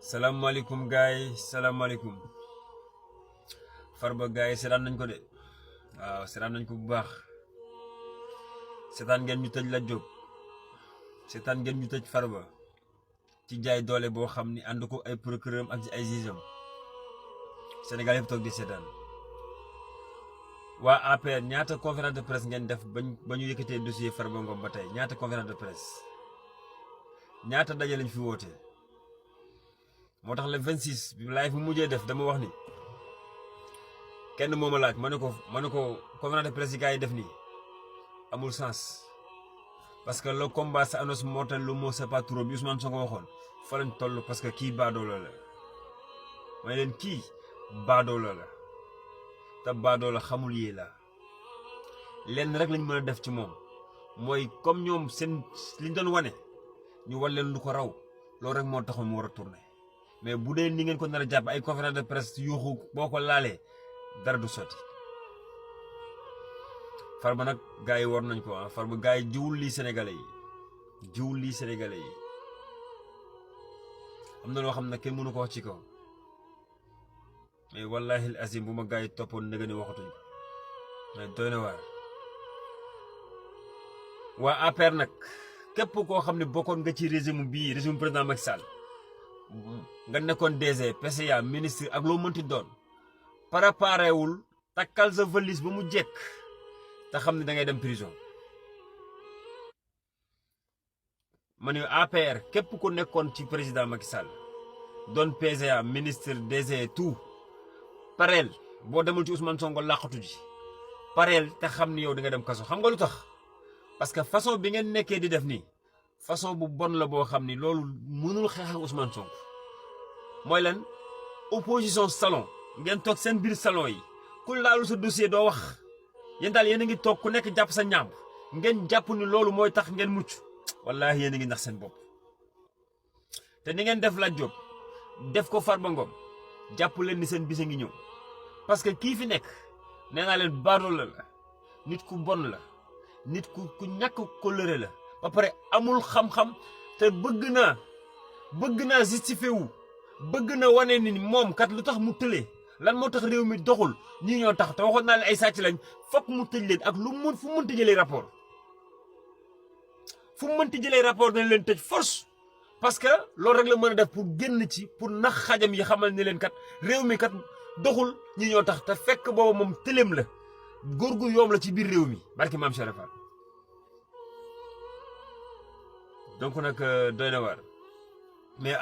salaamaaleykum gaay salaamaaleykum Farba gaay seetaan nañ ko de waaw seetaan nañ ko bu baax seetaan ngeen ñu tëj la Diop seetaan ngeen ñu tëj Farba ci jaay doole boo xam ni ànd ko ay procureur ak ay jugeam Sénégal yëpp toog di seetaan waa APR ñaata conférence de presse ngeen def ba ñu yëkkatee dossier Farba Ngom ba tey ñaata conférence de presse ñaata daje lañ fi woote moo tax le 26 bi live bu mujjee def dama wax ni kenn moo ma laaj ma ne ko conférence de presse yi gars yi def nii amul sens parce que le combat s'annonce mortel le mot c'est pas trop bi Ousmane Sonko waxoon fa lañ toll parce que kii baadoola la may leen kii baadoola la te baadoola xamul yee la lenn rek lañ mën a def ci moom mooy comme ñoom seen liñ doon wane ñu wan leen lu ko raw loolu rek moo taxoon mu war a tourné mais bu dee ni ngeen ko nar a jàpp ay conférence de presse yuuxu boo ko laalee dara du sotti Farba nag gars yi war nañ ko Farba gars yi jiwul lii sénégalais yi am na loo xam ne kenn mënu ko wax ci kaw mais wallahi al azim bu ma gars yi toppoon nëgë ni waxatuñ ko mais doy na waar waa APR nag képp koo xam ne bokkoon nga ci régime président Macky Sall nga nekkoon DG PCA ministre ak loo mënti doon préparé wul takkal sa valise ba mu jekk te xam ne da ngay dem prison ma ne APR képp ku nekkoon ci président Macky Sall doon PCA ministre DG tout pareel boo demul ci Ousmane Sonko làqatu ji pareel te xam ni yow di nga dem kaso xam nga lu tax parce que façon bi ngeen nekkee di def nii façon bu bon la boo xam ni loolu mënul xeex ak Ousmane Sonko mooy lan opposition salon ngeen toog seen biir salon yi ku laalu sa dossier doo wax yéen daal yéen a ngi toog ku nekk jàpp sa ñaam ngeen jàpp ni loolu mooy tax ngeen mucc wallaahi yéen a ngi nax seen bopp te ni ngeen def la Diop def ko Farba Ngom jàpp leen ni seen bis a ngi ñëw parce que kii fi nekk nee naa leen baadoola la nit ku bon la nit ku ñàkk kóllëre la ba pare amul xam-xam te bëgg naa justifié wu bëgg na wane ni moom kat lu tax mu tëlee lan moo tax réew mi doxul ñii ñoo tax te waxoon naa leen ay sàcc lañ fokk mu tëj leen ak fu mu mënti jëlee rapport dañ leen tëj force parce que loolu rek la mën a def pour génn ci pour nax xajam yi xamal ni leen kat réew mi kat doxul ñii ñoo tax te fekk booba moom tëleem la góor gu yoom la ci biir réew mi barki maam Cheikh Fall donc nag doy na waar mais